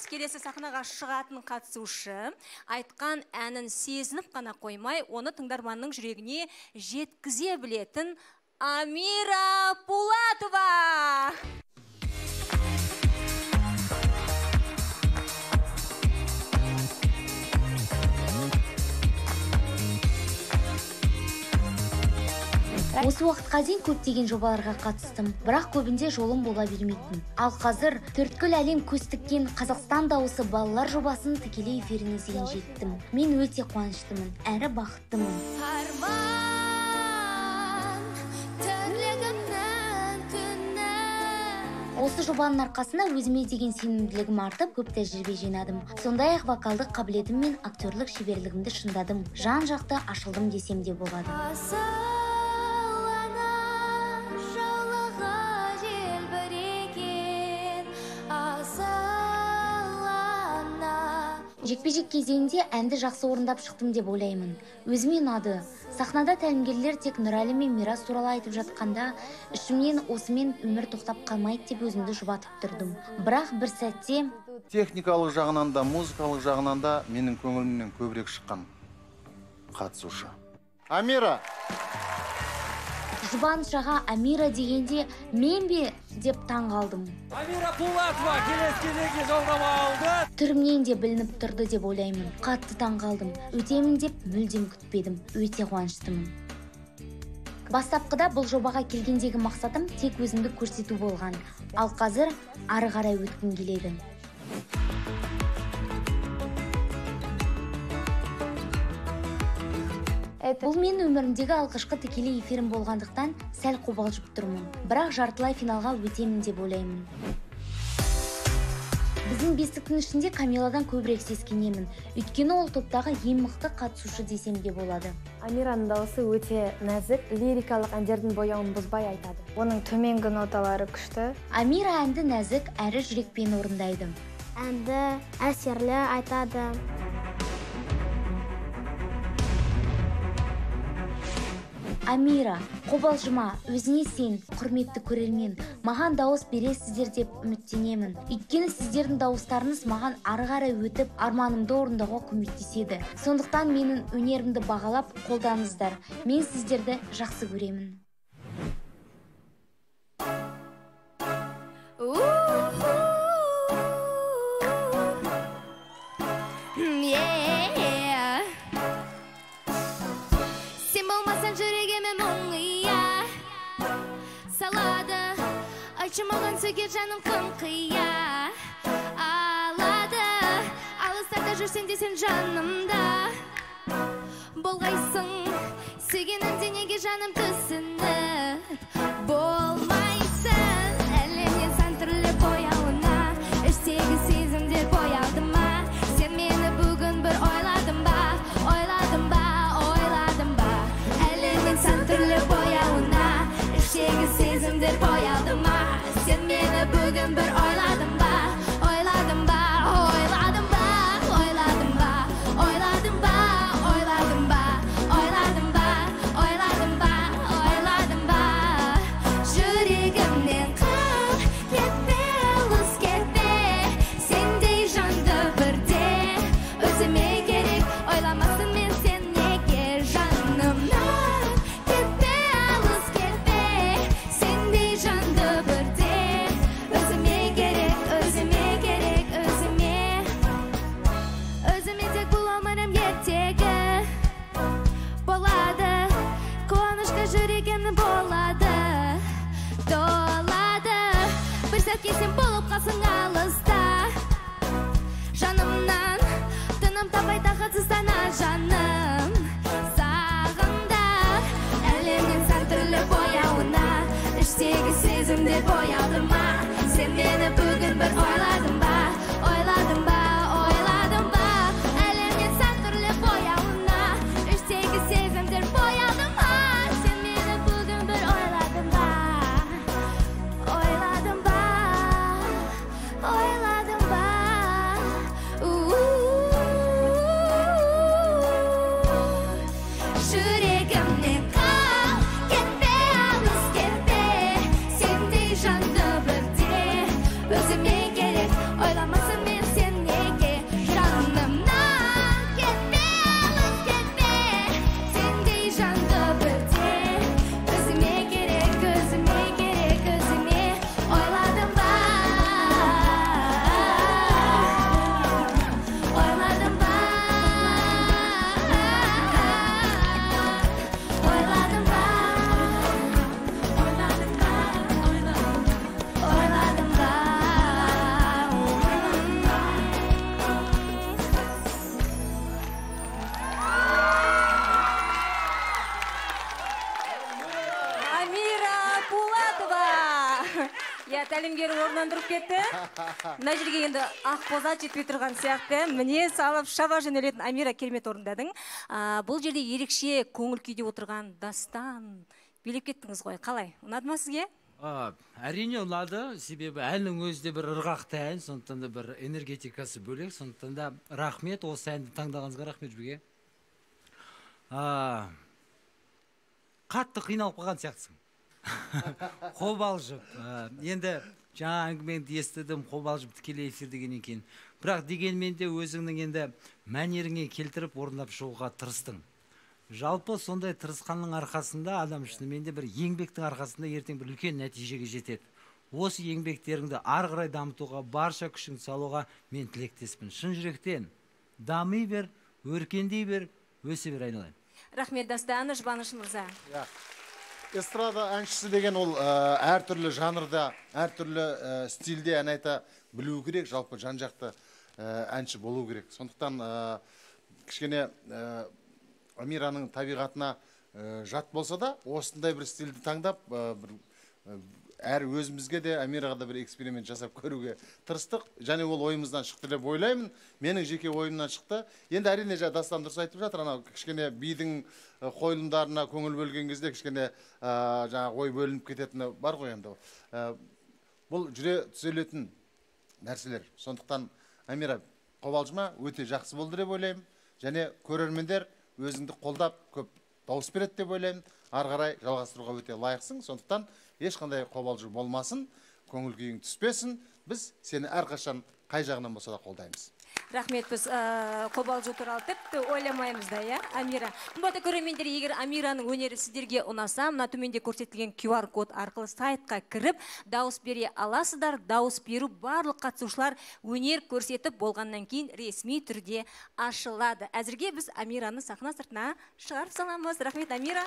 Келесі сахнаға шығатын қатысушы айтқан әнін сезініп қана қоймай, оны тыңдарманның жүрегіне жеткізе білетін Амира Пулатова. Осы уақытқа дейін көптеген жобаларға қатыстым, бірақ көбінде жолым бола бермейтін. Ал қазір төрткүл әлем көз тіккен Қазақстан дауысы балалар жобасының тікелей эфиріне дейін жеттім. Мен өте қуаныштымын, әрі бақыттымын. Осы жобаның арқасында өзіме деген сенімділігім артып, көп тәжірибе жинадым. Сондай-ақ вокалдық қабілетім мен актерлік шеберлігімді шыңдадым. Жан-жақты ашылдым десем де болады. Жекпе-жек кезеңінде әнді жақсы орындап шықтым деп ойлаймын. Өзіме ұнады. Сахнада тәлімгерлер тек Нұрәлі мен Мирас туралы айтып жатқанда, ішімнен осымен өмір тоқтап қалмайды деп өзімді жұбатып тұрдым. Бірақ бір сәтте техникалық жағынан да, музыкалық жағынан да менің көңілімнен көбірек шыққан қатысушы. Амира! Жұбаныш аға Амира дегенде мен бе деп таң қалдым. Амира Пулатова келесі кезеңге жолдама алды. Түрімнен де білініп тұрды деп ойлаймын. Қатты таң қалдым. Өтемін деп мүлдем күтпедім. Өте қуаныштымын. Бастапқыда бұл жобаға келгендегі мақсатым тек өзімді көрсету болған. Ал қазір ары қарай өткім келеді. Бұл мен өмірімдегі алғашқы тікелей эфирім болғандықтан сәл қобалжып тұрмын. Бірақ жартылай финалға өтемін деп ойлаймын. Біздің бестіктің ішінде Камиладан көбірек сескенемін. Өйткені ол топтағы ең мықты қатысушы десем де болады. Амираның дауысы өте нәзік, лирикалық әндердің бояуын бұзбай айтады. Оның төменгі ноталары күшті. Амира әнді нәзік әрі жүрекпен орындайды. Әнді әсерлі айтады. Амира, қобалжыма, өзіңе сен, құрметті көрермен, маған дауыс бересіздер деп үміттенемін. Өйткені сіздердің дауыстарыңыз маған ары қарай өтіп, арманымды орындауға көмектеседі. Сондықтан менің өнерімді бағалап, қолдаңыздар. Мен сіздерді жақсы көремін. Маған сөге жаным қыңқия алады. Алыстарда жүрсең де сен жанымда болғайсың. Сүйгенімде неге жаным түсініп болмайсың. Әлемнен сан түрлі бояуына іштегі сезімдер боялды ма? Сен мені бүгін бір ойладың ба? Ойладың ба? Ойладың ба? Әлемнен сан түрлі бояуына іштегі сезімдер боялды ма? Сен мені бүгін бір ойладың ба? Ойладың ба? Ойладың ба? Ойладың ба? Ойладың ба? Ойладың ба? Ойладың ба? Ойладың ба? Ойладың ба? Жүрегімнен қал, кетпе, алыс кетпе. Сендей жанды бірде өзіме керек. Ойламасын мен сен неге жанымнан. Кетпе, алыс кетпе. Сендей жанды бірде өзіме керек, өзіме керек, өзіме. Өзіме тек бұл өмірім ертегі болады. Қуанышқа жүрегім болады, толады. Бір сәтке сен болып қалсаң алыста жанымнан, тыным таппай тағатсыздана жаным сағында. Әлемнің сан түрлі бояуына іштегі сезімдер боялды ма? Сен мені бүгін бір ойладың ба? Ойладың ба? Ойладың ба? Әлемнің сан түрлі бояуына іштегі сезімдер боялды ма? Сен мені бүгін бір ойладың ба? Ойладың ба? Ойладың ба? Жүрегімнен қал, кетпе, алыс кетпе. Сендей жанды бірде өзіме керек. Тәлімгер орнынан тұрып кетті. Мына жерге енді ақбозат жетпей тұрған сияқты. Міне салып шаба жөнелетін Амира, керемет орындадың. Бұл жерде ерекше көңіл күйде отырған Дастан, билеп кеттіңіз ғой. Қалай? Ұнады ма сізге? Әрине ұнады, себебі әннің өзі де бір ырғақты ән, сондықтан да бір энергетикасы бөлек, сондықтан да рахмет, осы әнді таңдағаныңызға рахмет Жібеке. Қатты қиналып қалған сияқтысың. Қобалжып. Енді жаңа әңгімеңді естідім, қобалжып тікелей эфир дегеннен кейін. Бірақ дегенмен де өзіңнің енді мәнеріңе келтіріп орындап шығуға тырыстың. Жалпы сондай тырысқанның арқасында адам шынымен де бір еңбектің арқасында ертең бір үлкен нәтижеге жетеді. Осы еңбектеріңді ары қарай дамытуға, барша күшіңді салуға мен тілектеспін. Шын жүректен дами бер, өркендей бер, өсе бер айналайын. Рахмет, Дастан. Жұбаныш мырза. Эстрада әншісі деген ол әртүрлі жанрда, әртүрлі стильде ән айта білу керек, жалпы жан-жақты әнші болу керек. Сондықтан кішкене Амираның табиғатына жат болса да, осындай бір стильді таңдап, әр өзімізге де, Амираға да бір эксперимент жасап көруге тырыстық. Және ол ойымыздан шықты деп ойлаймын. Менің жеке ойымнан шықты. Енді әрине Дастан дұрыс айтып жатыр, анау кішкене бидің қойылымдарына көңіл бөлген кезде кішкене жаңағы ой бөлініп кететіні бар ғой енді. Бұл жүре түзелетін нәрселер. Сондықтан Амира, қобалжыма, өте жақсы болды деп ойлаймын. Және көрермендер өзіңді қолдап көп дауыс береді деп ойлаймын. Ары қарай жалғастыруға өте лайықсың. Сондықтан ешқандай қобалжу болмасын, көңіл күйің түспесін. Біз сені әрқашан қай жағынан болса да қолдаймыз. Рахмет, біз қобалжу туралы тіпті ойламаймыз да, иә, Амира. Қымбатты көрермендер, егер Амираның өнері сіздерге ұнаса, мына төменде көрсетілген QR код арқылы сайтқа кіріп, дауыс бере аласыздар. Дауыс беру барлық қатысушылар өнер көрсетіп болғаннан кейін ресми түрде ашылады. Әзірге біз Амираны сахна сыртына шығарып саламыз. Рахмет, Амира.